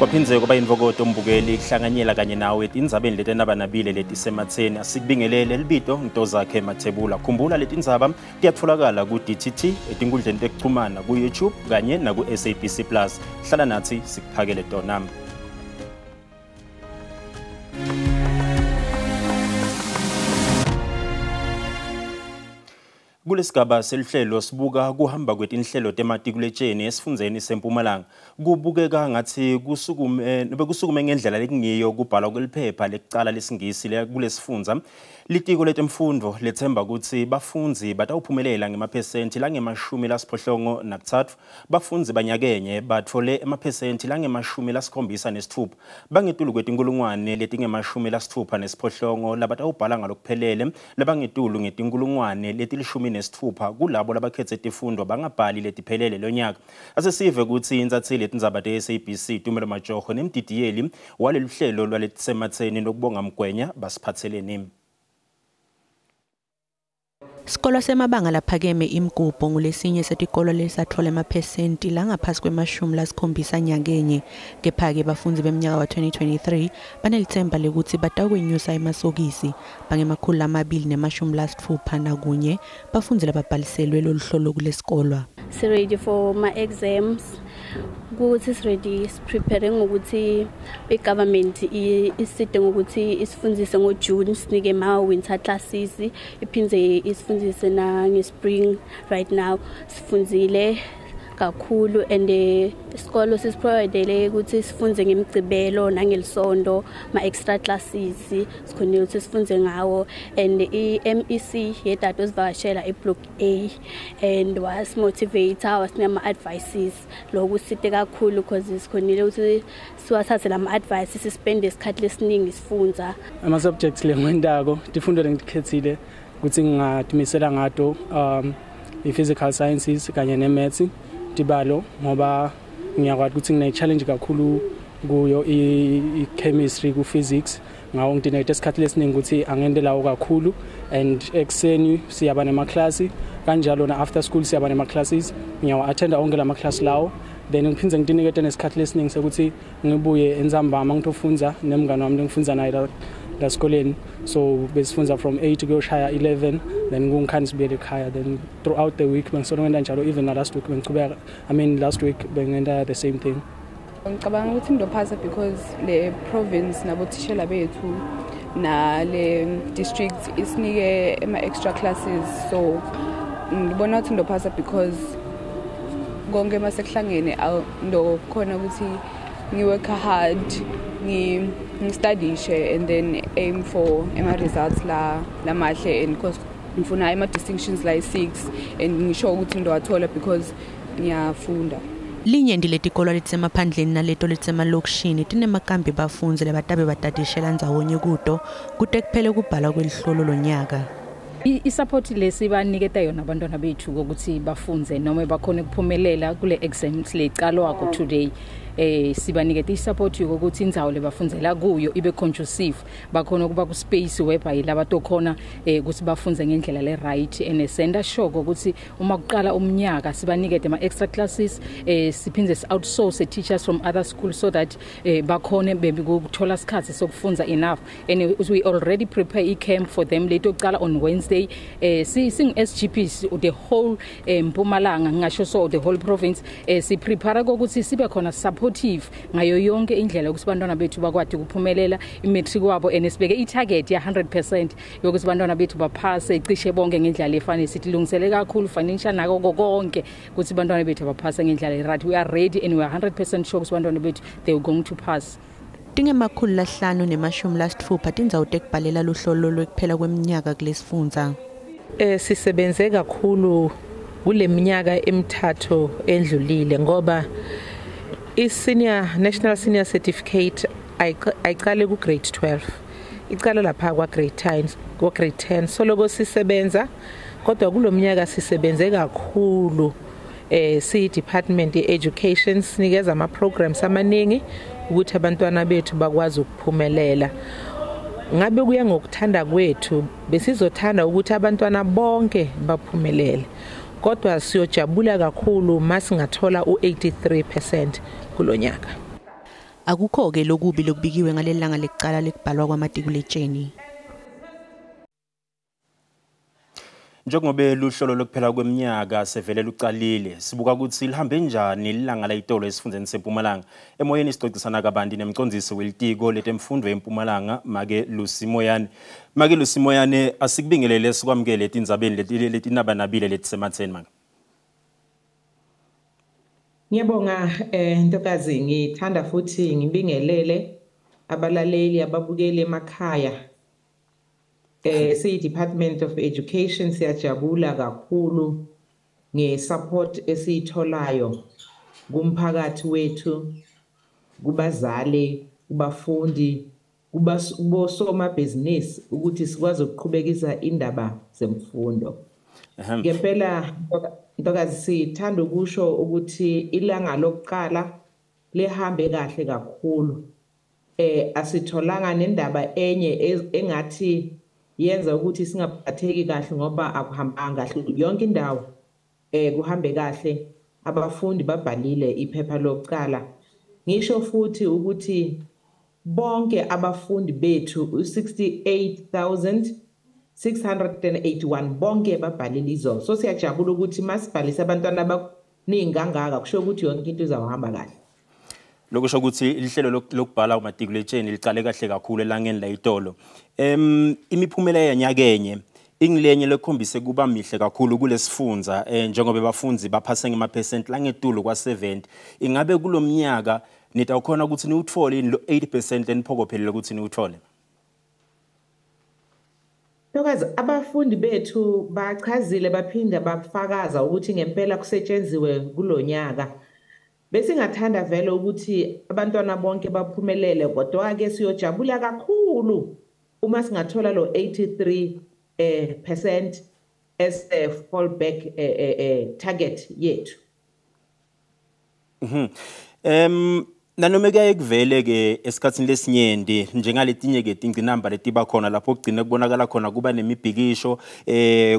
Kwaphindze kwaba yintokoto mbukeli kuhlanganyela kanye nawe etindzabeni letenabanabile letisematheni. Asikubingelele libito Ntozakhe Mathebula. Khumbula letindzaba tiyatfolakala ku-DTT etinkundleni tekuchumana ku-YouTube kanye naku-SABC Plus. Hlala nathi sikuphakele tona. Kulesigaba selihlelo sibuka kuhamba kwetinhlelo tematikuletsheni esifundzeni seMpumalanga. Kubukeka ngathi kusukume bekusukume ngendlela lekungiyo kubhalwa kweliphepha lekucala lesingisi kulesifundza. Litiko letemfundvo lethemba kutsi bafundzi batawuphumelela ngemaphesenti langema-83. Bafundzi banyakenye batfole emaphesenti langema-76. Bangetulu kwetinkulungwane letingema-68 labatawubhala ngalokuphelele, labangetulu ngetinkulungwane leti-16 kulabo labakhetse tifundvo bangabhali letiphelele lonyaka. Asesive kutsi intsatseli yetindzaba te-SABC Tumelo Majoho nemdidiyeli walelu hlelo lwaletsematseni Nokubonga Mgwenya basiphatheleni. Sikolo semabanga laphakeme Imgubho ngulesinye setikolo lesatfola emaphesenti langaphasi kwema-70 nyakenye. Kepha-ke bafundzi bemnyaka wa-2023 banelitsemba lekutsi batawukwenyusa emasokisi bangema-261 bafundzi lababhaliselwe loluhlolo kulesikolwa. Si-ready for ma-exams, ukuthi si-ready, si-prepare ngokuthi i-government iside ngokuthi isifundzise ngo-June, sinike ma-winter classes, iphindze isifundzise nange-spring. Right now sifundzile kakhulu and isikolo sisiprovidele ukuthi sifunze ngemigcibelo nangelisonto ma-extra classes, sikhonile ukuthi sifunze ngawo. And i-MEC yedade osivakashela i-Block A and wasimotivate, wasinika ama-advices. Lokhu kusite kakhulu because sikhonile ukuthi siwathathe lama-advice, sispende isikhathi lesiningi sifundza. Ama-subjects lengiwentako, tifundo lengitikhetsile ukuthi ngingatimisela ngato, i-physical sciences kanye ne-maths, tibalo, ngoba ngiyakwati ukuthi ngine-challenge kakhulu kuyo i-chemistry, ku-physics. Ngawo ngidinete isikhathi lesiningi ukuthi angente lawo kakhulu. And ekuseni siyaba nemaklasi kanjalo, na-after school siyaba nema-classes, ngiyawa-attenda onke lama-class lawo. Then ngiphindze ngitinikete nesikhathi lesiningi sekuthi ngibuye entsambama ngitofundza nemngani wami lengifundza naye la esikoleni. So besifundza from 8 kuyoshaya 11, then kungikhani sibuyele ekhaya. Then throughout the week bengisolo ngenta njalo, even na last week bengichubeka, I mean last week bengenta the same thing. Ngicabanga ukuthi ngizophasa because le province nabothishela bethu nale district isinike ama-extra classes, so ngibona ukuthi ngizophasa because konke masekuhlangene ndokhona ukuthi ngi-work hard, ngistadishe and then aim for ama-results la lamahle, and because ngifuna ama-distinctions la yi-6 and ngisho ukuthi ngizowathola because ngiyafunda. Linyenti letikolo letisemaphandleni naleto letisemalokishini tinemakambi bafundzi labatabe batadishela ndzawonye kuto kute kuphele kubhalwa kwelihlolo lonyaka. I-support lesibaniketa yona abantwana bethu ukuthi bafunze noma bakhone ukuphumelela kule exams lecalwako today, sibaniketa i-support yokuthi indzawo lebafundzela kuyo ibe conducive, bakhona ukuba ku space whereby labatokhona ukuthi bafunze ngendlela le right. And senda sure ukuthi uma kuqala umnyaka sibanikete ama extra classes, siphindze si outsource teachers from other schools so that bakhone ukuthola isikhathi sokufundza enough. And we already prepare i-camp for them letokucala on Wednesday. Sing SGPs the whole Mpumalanga, ngisho so the whole province, si prepare ukuthi sibe khona supportive ngayo yonke indlela ukuthi bantwana bethu bakwati ukuphumelela i-matric wabo. And sibeke i-target ya 100% yokuthi bantwana bethu baphase cishe bonke ngendlela efanele. Sithi kakhulu financial nako konke ukuthi bantwana bethu baphase ngendlela e-right. We are ready and we are 100% sure ukuthi bantwana bethu they are going to pass. Tingema-560 tindzawo tekubhalela luhlolo lwekuphela kweminyaka kulesifundza. Sisebenze kakhulu kule minyaka emithathu endlulile ngoba i-senior national senior certificate ayiqale ku grade 12, icala lapha kwa grade 10, kwa grade 10. So loko sisebenza, kodwa kulomnyaka sisebenze kakhulu. Si department ye-education sinikeza ama programs amaningi ukuthi abantwana bethu bakwazi ukuphumelela. Ngabe kuya ngokuthanda kwethu, besizothanda ukuthi abantwana bonke baphumelele, kodwa siyojabula kakhulu masingathola u83% kulonyaka. Akukho-ke lokubi lokubikiwe ngaleli langa lekucala lekubhalwa kwamatikuletsheni. Njengobe luhlolo lokuphela kweminyaka sevele lucalile, sibuka ukuthi lihambe njani ilanga layitolo esifundeni seMpumalanga. Emoyeni sicocisana kabanti nemcondzisi welitiko letemfundo eMpumalanga, Make Lucy Moyane. Make Lucy Moyane, asikubingelele sikwamukele etindzabeni letinabanabile letisematheni make. Ngiyabonga Ntokazi, ngithanda futhi ngibingelele abalaleli ababukeli emakhaya. Siyi Department of Education siyajabula kakhulu ngesupport esiyitholayo kumphakathi wethu, kubazali, kubafundi, kubosomabhizinisi ukuthi sikwazi ukuqhubekisa indaba zemfundo. Ngempela Ntokazi, sithanda ukusho ukuthi ilanga lokuqala lihambe kahle kakhulu. Asitholanga nendaba enye engathi yenza ukuthi singaphatheki kahle ngoba akuhambanga kahle yonke indawo. Kuhambe kahle, abafundi babhalile iphepha lokuqala. Ngisho futhi ukuthi bonke abafundi bethu u-68,681 bonke babhalile izolo. So siyajabula ukuthi masibhalise abantwana abaningi kangaka, kusho ukuthi yonke into izawuhamba kahle. Lokusho ukuthi lihlelo lokubhala umatikuletsheni licale kahle kakhulu elangeni layitolo. Imiphumela yanyakenye ingilenye lekhombise kuba mihle kakhulu kulesifundza, njengoba bafundi baphase ngemaphesenti langetulu kwa-70. Ingabe kulomnyaka nitawukhona ukuthi niwuthole yini lo 80% leniphokophelele ukuthi niwuthole? Ntokazi, abafundi bethu bachazile baphinda bafakaza ukuthi ngempela kusetshenziwe kulonyaka. Besingathanda vele ukuthi abantwana bonke baphumelele, kodwa ke siyojabula kakhulu uma singathola lo 83 percent as a fallback target yethu. Nanoma kuyaye kuvele ke esikhatsini lesinyenti njengaletinye ke tingcinamba letiba khona lapho kugcine kubonakala khona kuba nemibhikisho,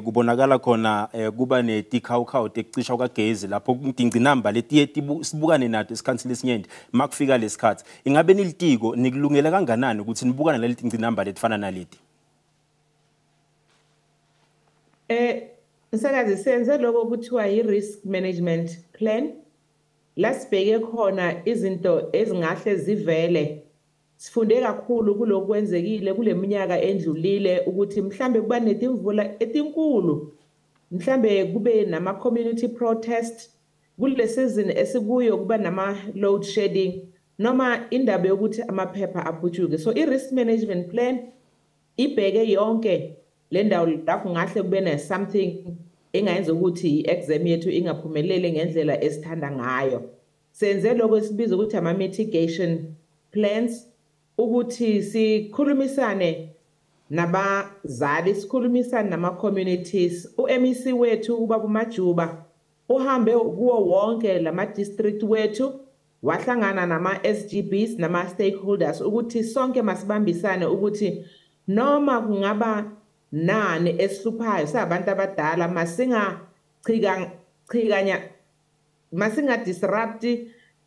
kubonakala khona kuba netikhawukhawu tekucisha kwagezi, lapho tingcinamba letiye sibukane nato esikhatsini lesinyenti makufika lesikhathi. Ingabe nilitiko nikulungele kanganani ukuthi nibukane naleti tingcinamba letifana naleti? Msakazi, senze lokho kuthiwa i-risk management plan. La sibheke khona izinto ezingahle zivele. Sifunde kakhulu kulokwenzekile kule minyaka endlulile ukuthi mhlambe kuba netimvula etinkulu, mhlambe kube nama community protest kule season esikuyo, kuba nama load shedding noma indaba yokuthi amaphepha aphutshuke. So i-risk management plan ibheke yonke le ndawo lapho ngahle kube ne something engayenza ukuthi i-exam yethu ingaphumeleli ngendlela esithanda ngayo. Senze lokho esibiza ukuthi ama mitigation plans, ukuthi sikhulumisane nabazali, sikhulumisane nama communities. U-MEC wethu ubaba uMajuba uhambe kuwo wonke lama district wethu, wahlangana nama SGBs nama stakeholders ukuthi sonke masibambisane ukuthi noma kungaba nani esihluphayo sabantu abadala masinga masinga disrupt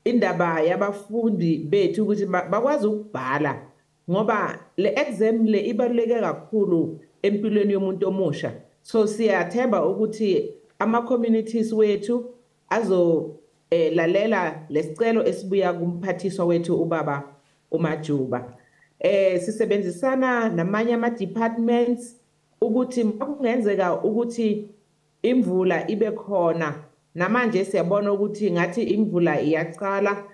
indaba yabafundi bethu ukuthi bakwazi ukubhala, ngoba le exam le ibaluleke kakhulu empilweni yomuntu omusha. So siyathemba ukuthi ama communities wethu azo lalela lesicelo esibuya kumphathiswa wethu ubaba uMajuba. Sisebenzisana namanye ama departments ukuthi makungenzeka ukuthi imvula ibe khona. Namanje siyabona ukuthi ngathi imvula iyaqala,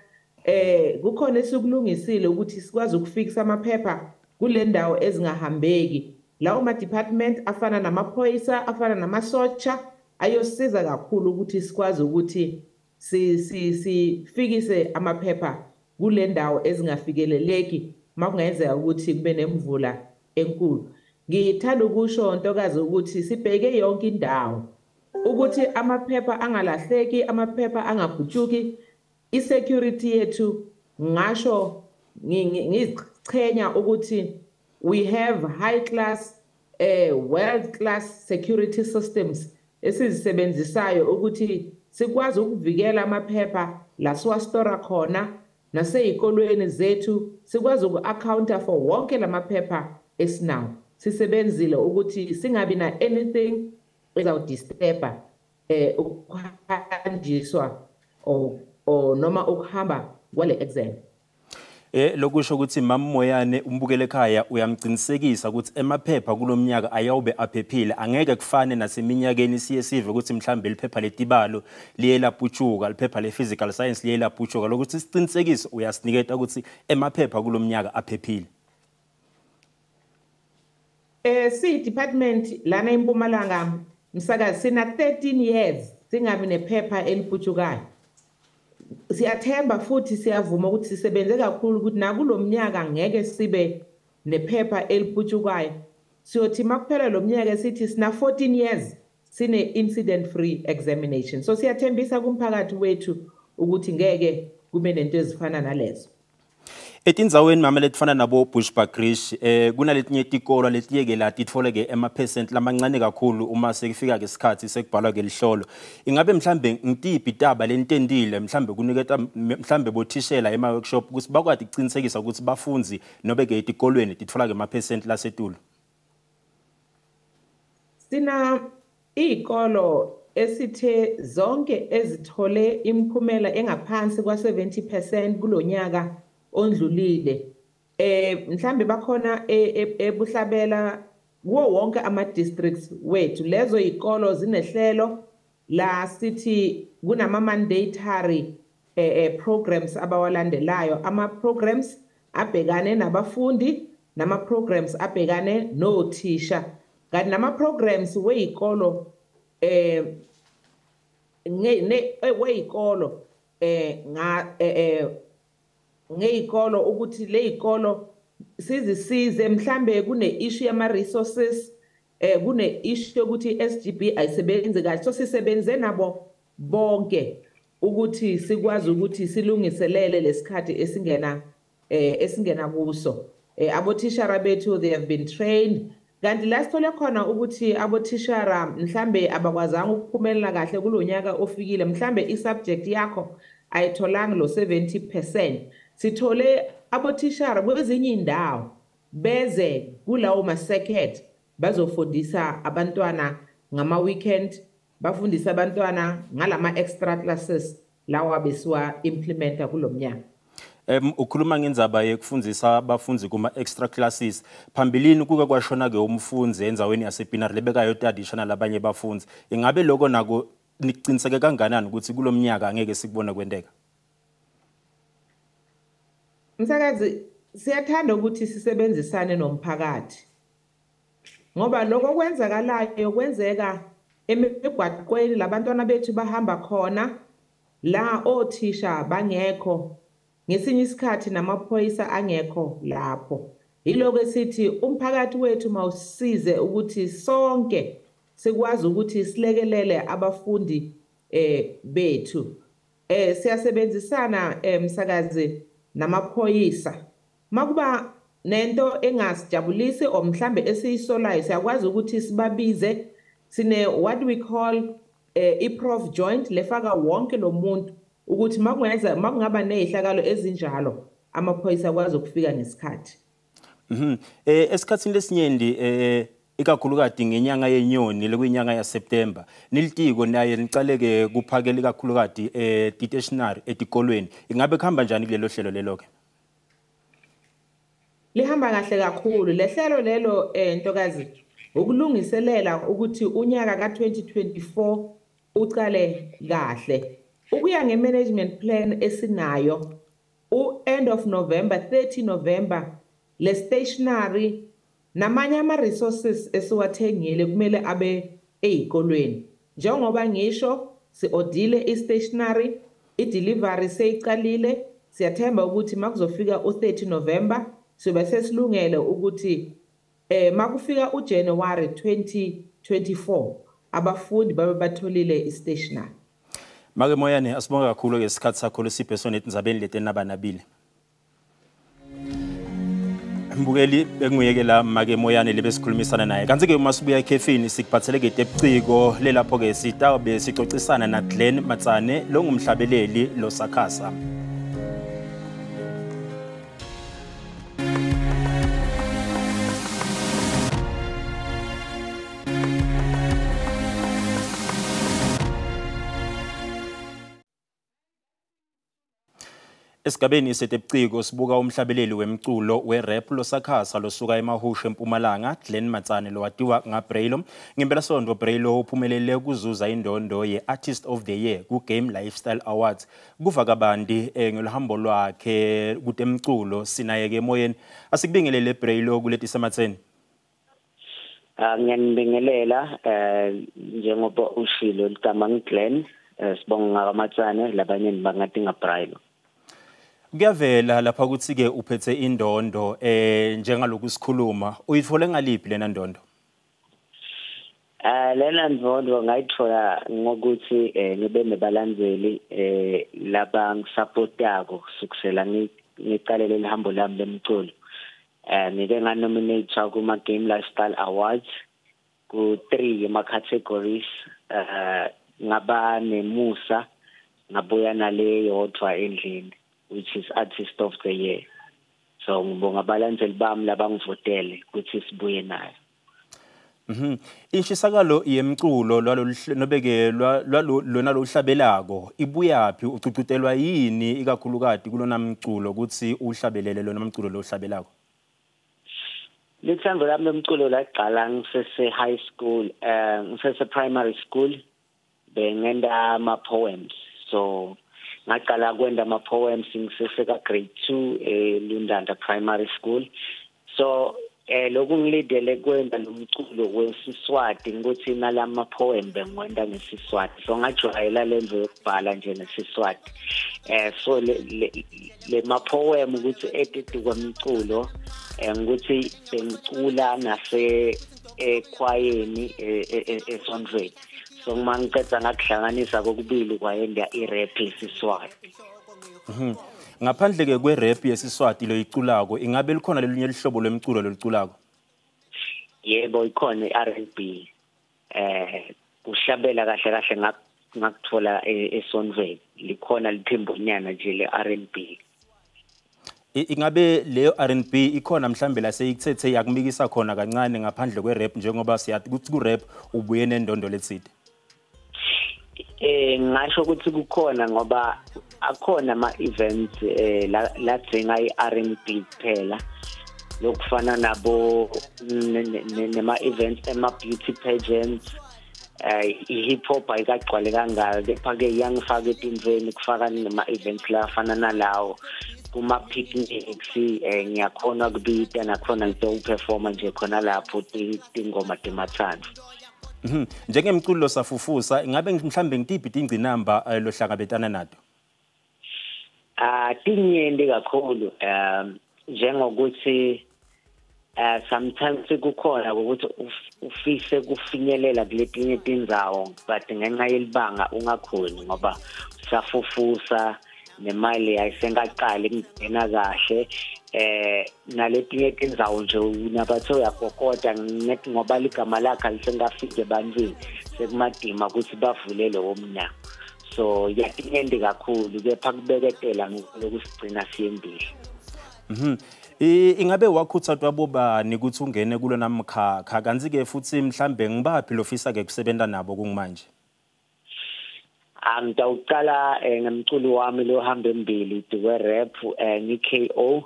kukhona esikulungisile ukuthi sikwazi ukufikisa amaphepha kule ndawo ezingahambeki. Lawo ma department afana namaphoyisa, afana namasotsha ayosiza kakhulu ukuthi sikwazi ukuthi sifikise amaphepha kule ndawo ezingafikeleleki makungenzeka ukuthi kube nemvula enkulu. Ngithanda ukusho Ntokazi ukuthi sibheke yonke indawo ukuthi amaphepha angalahleki, amaphepha angagutshuki. I-security yethu, ngasho ngizichenya ukuthi we have high class, world class security systems esizisebenzisayo ukuthi sikwazi ukuvikela amaphepha la siwastora khona. Naseyikolweni zethu sikwazi uku-accounta for wonke lamaphepha esinawo. Sisebenzile ukuthi singabi na anything ezawudisturba ukuhanjiswa or noma ukuhamba kwale exam. Lokusho ukuthi Mama Moyane, umbukele ekhaya uyamqinisekisa ukuthi emaphepha kulomnyaka ayawube aphephile, angeke kufane naseminyakeni siye sive ukuthi mhlambe liphepha letibalo liye laphutshuka, liphepha le-physical science liye laphutshuka. Lokuthi siqinisekise uyasiniketa ukuthi emaphepha kulomnyaka aphephile. Si department lana eMpumalanga, msakazi, sina 13 years singabi nephepha eliphutshukayo. Siyathemba futhi siyavuma ukuthi sisebenze kakhulu ukuthi nakulomnyaka ngeke sibe nephepha eliphutshukayo. Siyothi makuphela lo mnyaka sithi sina 14 years sine incident free examination. So siyathembisa kumphakathi wethu ukuthi ngeke kube nento ezifana nalezo. Etindzaweni, mama, letifana nabo Bushbuckridge, kunaletinye tikolo letiyeke la titfole-ke ema-percent lamancane kakhulu uma sekufika ke isikhathi sekubhalwa ke lihlolo. Ingabe mhlambe ngitiphi taba lentendile mhlambe kuniketa mhlambe bothishela ema-workshop ukuthi bakwati ukucinisekisa ukuthi bafundzi nobe-ke etikolweni titfola-ke ema-percent lasetulu? Sina izikolo esithe zonke ezithole imiphumela engaphansi kwa-70% kulonyaka ondlulile, mhlambe bakhona ebuhlabela kuwo wonke ama districts wethu. Lezo izikolo zinehlelo la sithi kunama mandatory programs abawalandelayo, ama programs abhekane nabafundi nama programs abhekane nothisha, kanti nama programs wezikolo wezikolo nga ngezikolo ukuthi lezikolo sizisize. Mhlambe kune issue yama resources, kune issue yokuthi SGB ayisebenzi kahle, so sisebenze nabo bonke ukuthi sikwazi ukuthi silungiselele lesikhathi esingena kuso. Abothishara bethu, they have been trained, kanti la sithole khona ukuthi abothishara mhlambe abakwazanga ukuphumelela kahle kulonyaka ofikile, mhlambe i-subject yakho ayitholanga lo 70%, sithole abothishara kwezinye indawo beze kulawo ma-circuit bazofundisa abantwana ngama weekend, bafundisa abantwana ngalama extra classes lawa besiwa implementa kulomnyaka. Ukhuluma ngendzaba yekufundzisa abafundi kuma extra classes. Phambilini kuke kwashona ke umfundzi endzaweni yasePienaar lebekayo tadisha nalabanye bafundzi. Ingabe lokho nako niciniseke kanganani ukuthi kulomnyaka angeke sikubone kwenteka? Msakazi, siyathanda ukuthi sisebenzisane nomphakathi. Ngoba lokho kwenzakalayo kwenzeka emigwaqweni labantwana bethu bahamba khona, la othisha bangekho, ngesinye isikhathi namaphoyisa angekho lapho. Yiloko esithi umphakathi wethu mawusize ukuthi sonke sikwazi ukuthi silekelele abafundi bethu. Siyasebenzisana, msakazi, namaphoyisa. Makuba nento engasijabulisi or mhlambe esiyisolayo, siyakwazi ukuthi sibabize. Sine what we call i-prof joint lefaka wonke lo muntu ukuthi makungenza makungaba nezihlakalo ezinjalo, amaphoyisa akwazi ukufika ngesikhathi. Esikhatsini lesinyenti, ikakhulukati ngenyanga yenyoni lekuyinyanga yaSeptember, nilitiko naye nicaleke kuphakela ikakhulukati stationery etikolweni. Ingabe kuhamba njani kulelo hlelo lelo ke? Lihamba kahle kakhulu lehlelo lelo, ntokazi, ukulungiselela ukuthi unyaka ka2024 uqale kahle. Ukuya nge-management plan esinayo, u-end of November, 30 November, le stationery namanye ama-resources esiwathengile kumele abe eyikolweni. Njengoba ngisho, si-odile i-stationery, i-delivery seyiqalile. Siyathemba ukuthi makuzofika u-30 November siyobe sesilungele ukuthi makufika uJanuary 2024 abafundi babe batholile i-stationery. Make Moyane, asibonge kakhulu ngesikhathi sakho lesiphe sona etindzabeni letenabanabile. Mbukeli, bekunguyekela Make Moyane lebesikhulumisana naye. Kanti-ke uma sibuya ekhefini sikuphathele-ke tebuciko lelapho-ke sitawube sicocisana na Glenn Matsane longumhlabeleli losakhasa. Esigabeni setebuciko sibuka umhlabeleli wemculo we-rap losakhasa losuka eMahushu eMpumalanga, Glen Matsane, lowatiwa ngaBraylo. Ngempelasonto Braylo uphumelele kuzuza indondo ye-Artist of the Year ku-Game Lifestyle Awards. Kuva kabanti ngeluhambo lwakhe kutemculo sinayeke emoyeni. Asikubingelele Braylo kuleti sematseni. Ngiyanibingelela, njengoba ushilo ligama ngiGlen, sibonga kaMatsane, labanye bangathi ngaBraylo. Kuyavela lapha ukuthi ke uphethe indondo njengaloku sikhuluma, uyithole ngaliphi lena ndondo? Lena ndondo ngayithola ngokuthi ngibe nebalandzeli laba ngisupportako kusukisela ngiqalele lihambo lami lemculo. Ngike nganominate kuma Game Lifestyle Awards ku 3 ema categories, ngaba nemusa ngabuya nale yodwa endlini, which is Artist of the Year. So ngibonga abalandzeli bami labangivotele ukuthi sibuye nayo. Inshisakalo yemculo lwalo nobeke lona lohlabelako ibuyaphi, ucucutelwa yini ikakhulukati kulona mculo ukuthi uhlabelele lona mculo lohlabelako? Lithando lami lomculo laqala ngisese high school, ngisese primary school, bengenda ama poems. So ngaqala kwenda ama poems ngisese ka grade 2 eLundanda Primary School. So lokhu ngilidele kwenda lomculo wesiswati ukuthi nalama poem bengiwenda ngesiswati, so ngajwayela lendvo yokubhala nje ngesiswati. So le ma poem ukuthi edit kwemculo, ukuthi bengicula nase ekhwayeni esontweni. So uma ngiceda ngakuhlanganisa kokubili kwayenda i-rap yesiswati. Ngaphandle ke kwe-rap yesiswati loyiculako, ingabe likhona lelunye lihlobo lwemculo loluculako? Yebo, ikhona i-R&B. Kuhlabela kahle kahle ngakuthola esontweni, likhona liphimbonyana nje le-R&B. Ingabe leyo R&B ikhona mhlambe la seyikuthethe yakumikisa khona kancane ngaphandle kwe-rap, njengoba siyathi ukuthi ku-rap ubuye nendondo letside? Ngasho ukuthi kukhona, ngoba akhona ama events ladzinga i-R&B kuphela, lokufana nabo nema events ema beauty pageants. I-hip hop ayikagcwale kangaka, kepha ke iyangifaka etintweni kufaka nema events la afana nalawo, kuma picnics ngiyakhona kubita nakhona ngitoperforma nje khona lapho tingoma temathando. Njengemculo safufusa, ingabe mhlambe ngitiphi tingcinamba lohlangabetana nato? Tinyenti kakhulu, njengokuthi sometimes kukhona ukuthi ufise kufinyelela kuletinye tindzawo, but ngenxa yelibanga ungakhoni ngoba safufusa nemali ayisengaqali kungena kahle. Naletinye tindzawo nje nabathe uyakokota ngoba ligama lakhe alisengafiki ebantwini, sekumadima ukuthi bavule lowo mnyango. So yatinyenti kakhulu, kepha kubeketela lokusigcina siyembili. Ingabe wakhutsatwa bobani ukuthi ungene kulona mkhakha, kanti-ke futhi mhlambe ngibaphi lofisa-ke kusebenta nabo kungimanje? Ngitawucala ngemculo wami lohamba embili we-rap, ngi-KO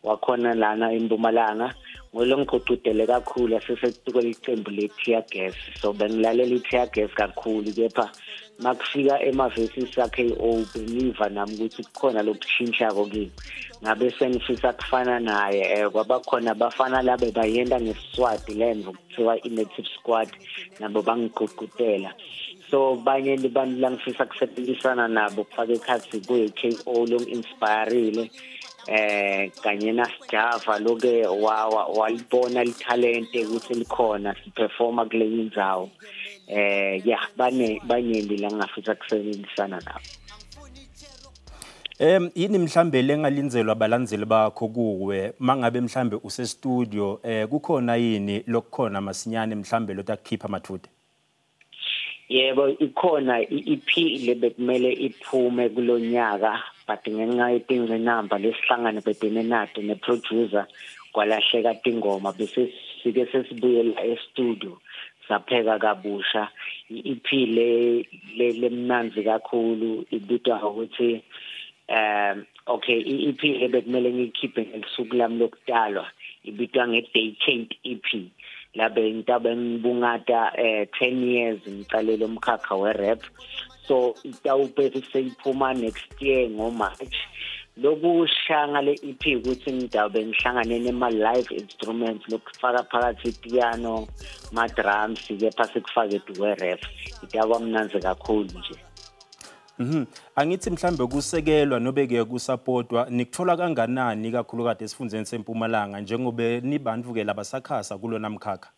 wakhona lana eMpumalanga, ngulo ngigqugqudele kakhulu asesetukwela icembu le-Tear Gas. So bengilalela i-Tear Gas kakhulu, kepha makufika emavesi a-KO bengiva nami ukuthi kukhona lokushintshako kimi, ngabe sengifisa kufana naye. Kwabakhona abafana labe bayenda ngesiswati lendvo kuthiwa i-Native Squad, nabo bangigqugqutela. So banye bantu langifisa kusebenzisana nabo kufaka ekhatsi kuyi-KO longi-inspirile, kanye naSjava loke walibona lithalente ukuthi likhona, siperforma kule indzawo. Yeah, banyenti la ngingafisa kusebenzisana nabo. Yini mhlambe lengalindzelwa abalandzeli bakho kuwe mangabe mhlambe use studio, kukhona yini lokukhona masinyane mhlambe lotakukhipha mathute? Yebo, ikhona i-EP lebekumele iphume kulonyaka, but ngenxa yetingcinamba lesihlangane bedene nato ne-producer kwalahleka tingoma, bese sike sesibuyela e-studio sapheka kabusha. I-EP le lemnandzi kakhulu ibitwa ngokuthi Okay, i-EP ebekumele ngiyikhiphe ngelisuku lami lokutalwa ibitwa nge-Decade EP, labe ngitabe ngibungata 10 years ngicalele umkhakha we-rap. So itawube seyiphuma next year ngo-March. Lokusha ngale EP ukuthi ngidawube ngihlangane nema-live instruments, lokufaka phakathi piano, ma-drums, kepha sikufake duwe-rap. Itawuba mnandzi kakhulu nje. Angithi mhlambe kusekelwa nobe-ke kusapotwa nikuthola kanganani kakhulukade esifundeni seMpumalanga njengoba nibantu-ke labasakhasa kulona mkhakha?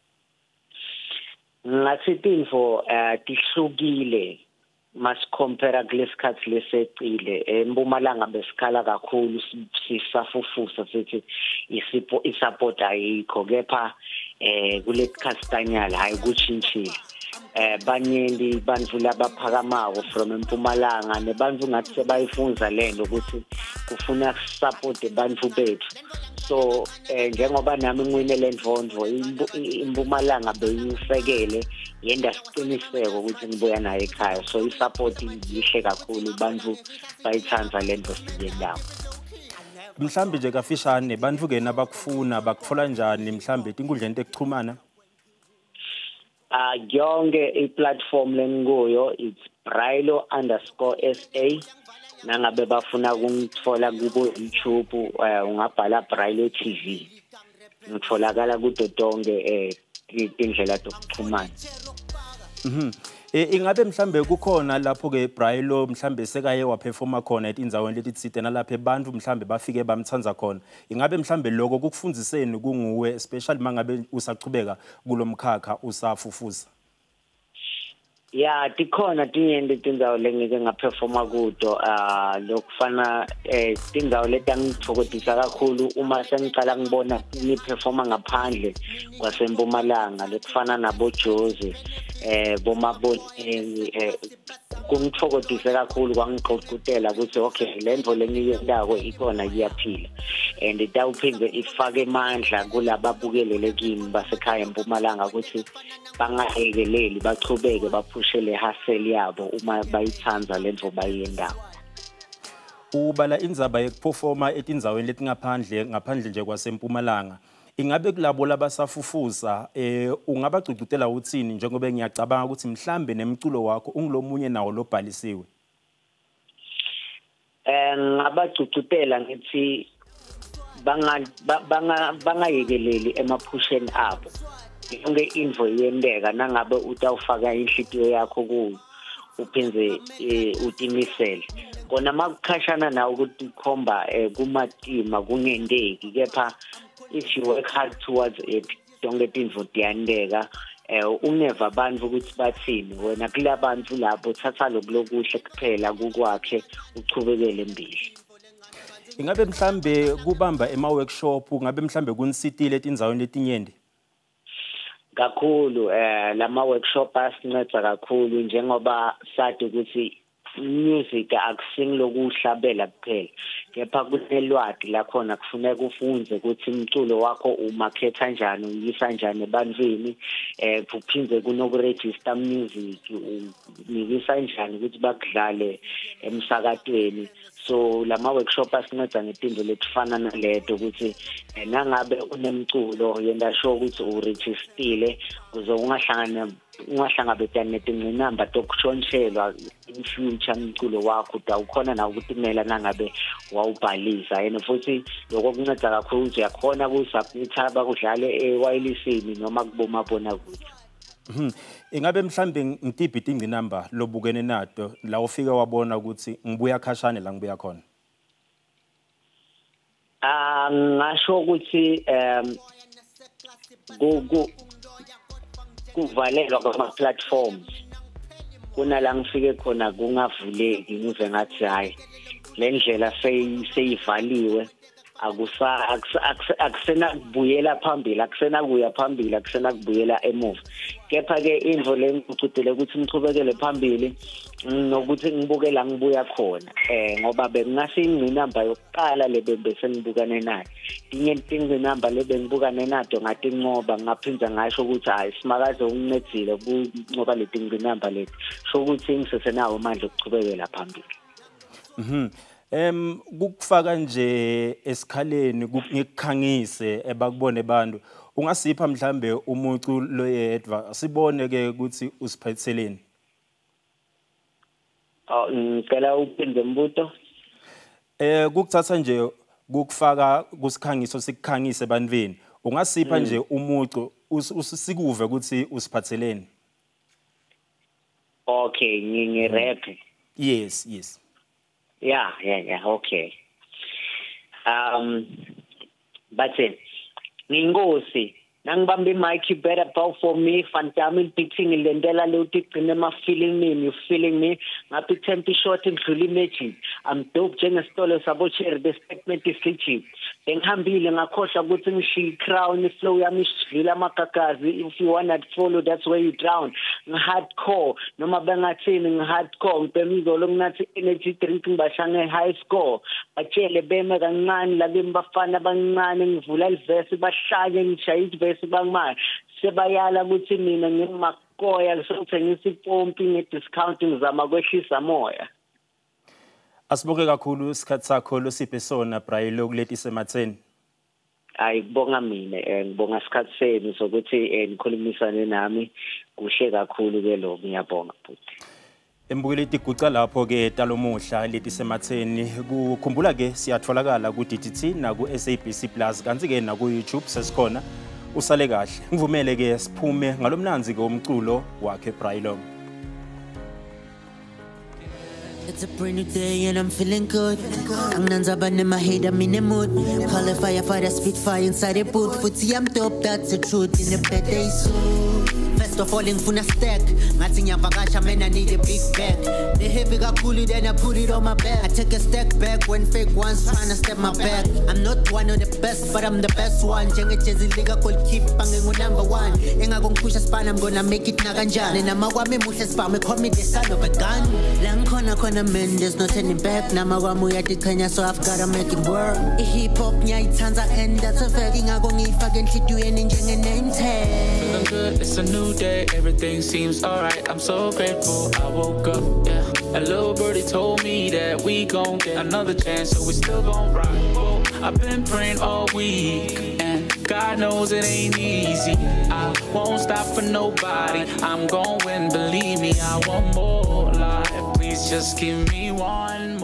Ngathi tintfo tihlukile masicompare kulesikhathi lesecile. eMpumalanga besikhala kakhulu sisafufusa sithi isipho isupport ayikho, kepha kulesikhathi tanyala hayi kuchintshile. Banyenti bantfu labaphakamako from eMpumalanga nebantfu ngathi sebayifunza lento ukuthi kufuna support bantfu bethu. So njengoba nami ngiwine lendvondvo, iMpumalanga beyingisekele yenda siciniseko ukuthi ngibuya nayo ekhaya. So isupport yihle kakhulu, bantfu bayitsandza lento siyendako. Mhlambe nje kafishane, bantfu-ke nabakufuna bakutfola njani mhlambe etinkundleni tekuchumana? Yonke i-platform lengikuyo it's Brylo_SA. Nangabe bafuna kungitfola kubo YouTube, ungabhala Brylo TV, ngitfolakala kuto tonke tindlela tokuxhumana. Ingabe mhlambe kukhona lapho-ke Brylo mhlambe sekaye waperforma khona etindzaweni letitsite nalapho abantu mhlambe bafike bamtsandza khona? Ingabe mhlambe lokho kukufundziseni kunguwe, especially mangabe usachubeka kulomkhakha usafufusa? Ya, tikhona tinyenti tindzawo lengike ngaperforma kuto, lokufana tindzawo letangithokodisa kakhulu uma sengicala ngibona ngiperforma ngaphandle kwaseMpumalanga, lokufana nabo Jozi, bomaboneni. Kungithokodise kakhulu, kwangigqugqutela ukuthi okay, lento lengiyentako ikhona, iyaphila and itawuphinde ifake emandla kulababukelele kimi basekhaya eMpumalanga ukuthi bangayekeleli, bachubeke baphushe le hustle yabo uma bayitsandza lento bayiyendako. Ubala indzaba yekuperforma etindzaweni letingaphandle ngaphandle nje kwaseMpumalanga. Ingabe kulabo labasafufusa ungabagcugcutela uthini, njengoba ngiyacabanga ukuthi mhlambe nemculo wakho ungulomunye nawo lobhalisiwe? Ngabagcugcutela ngithi bangayekeleli emaphusheni abo. Yonke intfo iyenteka nangabe utawufaka inhlitiyo yakho kuyo, uphindze utimisele. Kona makukhashana nawe ukuthi ukhomba kumatima kungenteki, kepha if you work hard towards it, tonke tintfo tiyenteka. Ungeva abantu ukuthi bathini, wena kulabantu lapho thatha lokuhle kuphela kukwakhe uchubekele embili. Ingabe mhlambe kubamba ema-workshop ngabe mhlambe kunisitile etindzaweni letinyenti? Kakhulu, lama workshop asinceda kakhulu njengoba sathi ukuthi music akusingilokuhlabela kuphela, kepha kunelwati lakhona kufuneka ufunze ukuthi umculo wakho umakhetha kanjani, uyisa kanjani ebantwini, kuphindze kunokuregister music unikisa kanjani ukuthi bakudlale emsakatweni. So lama workshop asinceda ngetinto letifana naleto ukuthi nangabe unemculo yenda sure ukuthi uregistile ukuze ungahlangabetani netingqinamba tokushontshelwa in future. Umculo wakho utawukhona nawo ukutimela nangabe wawubhalisa, and futhi lokho kunceda kakhulu ukuthi uyakhona kusubmitha bakudlale ewayilesini noma kubomabonakude. Ingabe mhlambe ngitiphi tingqinamba lobukene nato la ufike wabona ukuthi ngibuya khashane la ngibuya khona? Ngasho ukuthi kuvalelwa kwama-platforms, kunala ngifike khona kungavuleki, ngive ngathi hayi le ndlela seyivaliwe, akusenakubuyela phambili, akusenakuya phambili, akusenakubuyela emuva. Kepha-ke intfo le ngicudele ukuthi ngichubekele phambili nokuthi ngibuke la ngibuya khona, ngoba bekungase ingqinamba yokuqala le bese ngibukane nayo. Tinye tingqinamba le bengibukane nato ngatincoba, ngaphinda ngasho ukuthi hayi simakaze ungincedile kuncoba leti ngqinamba leti, sho ukuthi ngisesenawo amandla okuchubekela phambili. Kukufaka nje esikhaleni ngikukhangise ebakubone abantu, ungasipha mhlambe umucu loyedwa sibone ke ukuthi usiphatheleni? Oh, ngicela uphinde mbuto. Kukuthatha nje kukufaka kusikhangiso sikukhangise ebantwini, ungasipha nje umucu usikuve ukuthi usiphatheleni? Okay, ngi-rap. Yes, yes. Yeah, okay. But ngingosi nangibamba mic, you better bow for me. Phantom beating lendela loti gcine ma feeling me, you feeling me. Ngapi tempi short ngidlula magic. I'm dope njengesitolo sabo cherry, the statement is legit. Bengihambile ngakhohlwa ukuthi ngishiye crown, flow yami isidlula amagagazi. If you wanna follow, that's where you drown. Ngi-hardcore noma bengathini, ngi-hardcore ngibhema izolo nginathi energy drink ngibasha nge-high score. Batshele beme kancane lakimi bafana abancane, ngivula livesi bahlanye, ngishaye ivesi bangimali sebayala ukuthi mina ngimakoya sokuthengisa ipompi nge-discount, ngizama kwehlisa moya. Asibuke kakhulu isikhathi sakho losiphe sona Braylo kuleti sematheni. Hayi, kubonga mina, ngibonga isikhathi senu sokuthi nikhulumisane nami kuhle kakhulu ke lo, ngiyabonga futhi. Embukeli tiguca lapho ke talomuhla leti sematheni, kukhumbula ke siyatholakala ku DTT na ku SABC Plus kanti ke na ku YouTube sesikhona. Usale kahle, ngivumele ke siphume ngalomnanzi ke umculo wakhe Braylo. It's a brand new day and I'm feeling good. Anginandzaba nema-hate, I'm in the mood. Call a firefighter, spit fire inside the booth. Futhi I'm dope, that's the truth. In the bed day soon. First of all, ngifuna stack. Ngathi ngiyavakasha, man, I need a big bag. They heavy kakhulu, then I put it on my back. I take a step back when fake ones tryna step my back. I'm not one of the best, but I'm the best one. Njengejezi lika goalkeeper, ngingu number one. Engako ngiphusha span, I'm gonna make it nakanjani. Nama kwami muhle sibame, call me the son of a gun. La ngikhona khona, man, there's no turning back. Nama kwami uyatichenya, so I've gotta make it work. I-hip hop ngiyayithanda and that's a fact. Ingako ngiyifake enhlitiyweni njenge-name tag. Feeling good, it's a new day, everything seems alright. I'm so grateful I woke up, yeah. A little birdie told me that we gon' get another chance, so we still gon' rock. Whoa, I've been praying all week, and God knows it ain't easy. I won't stop for nobody. I'm gon' win, believe me, I want more life. Please just give me one.